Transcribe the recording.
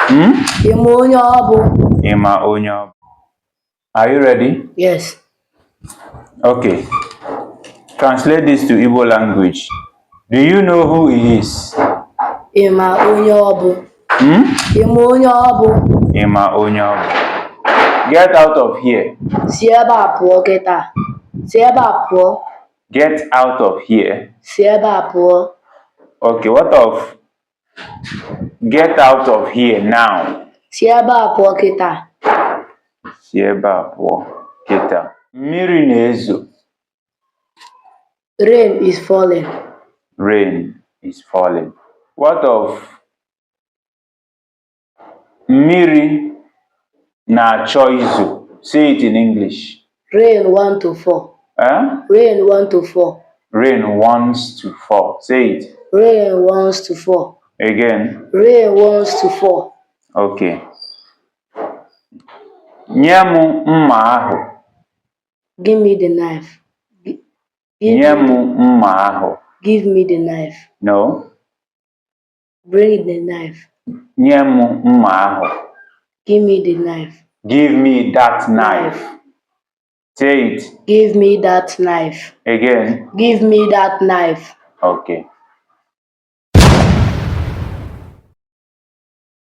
Hmm? Ị ma onye ọ bụ? Ị ma onye ọ bụ? Are you ready? Yes. Okay. Translate this to Igbo language. Do you know who he is? Ị ma onye ọ bụ? Hmm? Ị ma onye ọ bụ? Ị ma onye ọ bụ? Get out of here. Si ebe a pụọ kịta. Si ebe a pụọ. Get out of here. Si ebe a pụọ. Okay, what of get out of here now? Si ebe a pụọ kịta. Si ebe a pụọ kịta. Mmiri na-ezo. Rain is falling. Rain is falling. What of mmiri na-achọ izo? Say it in English. Rain want to fall. Eh? Rain want to fall. Rain wants to fall. Say it Rain wants to fall. Again. Rain wants to fall. Okay. Nye m mma ahụ. Give me the knife. Give Nye me m mma ahụ. Give me the knife. No. Bring the knife. Nye m mma ahụ. Give me the knife. Give me that knife. Say it Give me that knife. Again. Give me that knife. Okay.